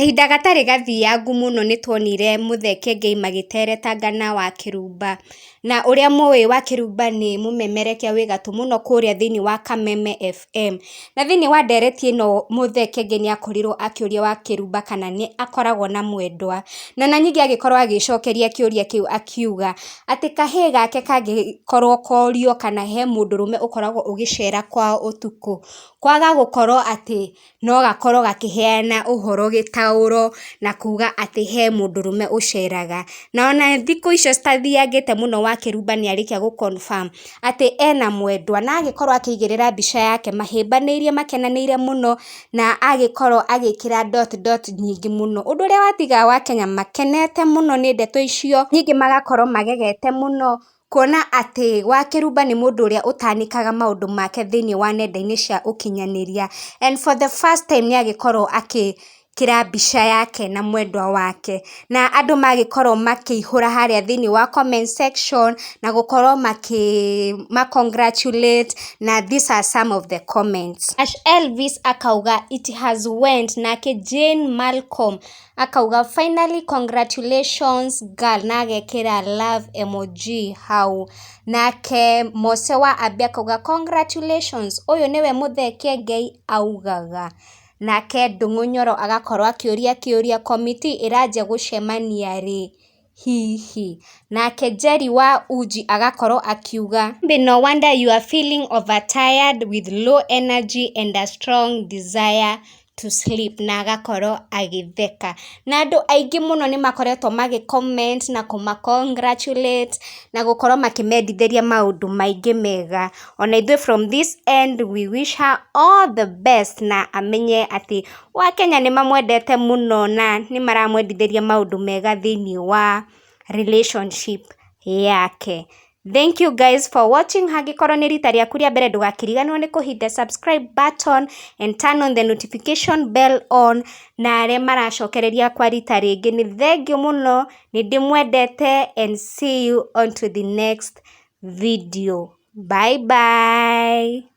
Kahinda gatarĩ gathiangu mũno nĩtuonire Muthee Kiengei magĩteretanga na Wakĩrumba, na ũrĩa mũĩ Wakĩrumba nĩ mũmemerekia wĩ gatũ mũno kũrĩa thĩinĩ wa Kameme FM. Na thĩinĩ wa ndereti ĩno Muthee Kiengei nĩ akorirwo akĩũria Wakĩrumba kana nĩ akoragwo na mwendwa, na ningĩ agĩkorwo agĩcokeria kĩũria kĩu akiuga atĩ kahĩĩ gake kangĩkorwo korio kana he mũndũrũme ũkoragwo ũgĩcera kwao ũtukũ, kwaga gũkorwo atĩ no gakorwo gakĩheana ũhoro gĩtaũro na kuga atĩ he mũndũrũme ũceraga. Na ona thikũ icio citathiangĩte mũno Wakĩrumba nĩ arĩkia gũ confirm atĩ ena mwendwa, na agĩkorwo akĩigĩrĩra mbica yake mahĩmbanĩirie makenanĩire mũno, na agĩkorwo agĩkĩra dot dot nyingĩ mũno, ũndũ ũrĩa watigaga wakenya makenete mũno nĩ ndeto icio, ningĩ magakorwo magegete mũno kuona atĩ Wakĩrumba nĩ mũndũ ũrĩa ũtanĩkaga maũndũ make thĩinĩ wa nenda-inĩ cia ũkinyanĩria, and for the first time nĩ agĩkorwo akĩkĩra mbica yake na mwendwa wake, na andũ magĩkorwo makĩihũra harĩa thĩinĩ wa comment section na gũkorwo makĩ ma congratulate, na these are some of the comments. Ash Elvis akauga, "It has went." Nake Jane Malcolm akauga, "Finally, congratulations girl," na agekĩra love emoji hau. Nake Mose wa Abe akauga, "Congratulations, ũyũ nĩwe Muthee Kiengei augaga." Nake Ndung'u Nyoro agakorwo akĩũria kĩũria, "Committee ĩranjia gũcemania rĩ hihi?" Nake Jerry wa Uji agakorwo akiuga, "No wonder you are feeling overtired with low energy and a strong desire to sleep," na agakorwo agĩtheka. Na andũ aingĩ mũno nĩ makoretwo magĩ comment na kũma congratulate na gũkorwo makĩmendithĩria maũndũ maingĩ mega. Ona ithuĩ from this end we wish her all the best, na amenye atĩ wakenya nĩ mamwendete mũno na nĩ maramwendithĩria maũndũ mega thĩinĩ wa relationship yake. Thank you guys for watching. Hangĩkorwo nĩ rita rĩaku rĩa mbere, ndũgakĩriganĩrwo nĩ kũ hit the subscribe button and turn on the notification bell on. Na arĩa maracokereria kwa rita rĩngĩ, nĩ thank you mũno, nĩ ndĩmwendete, and see you on to the next video. Bye bye.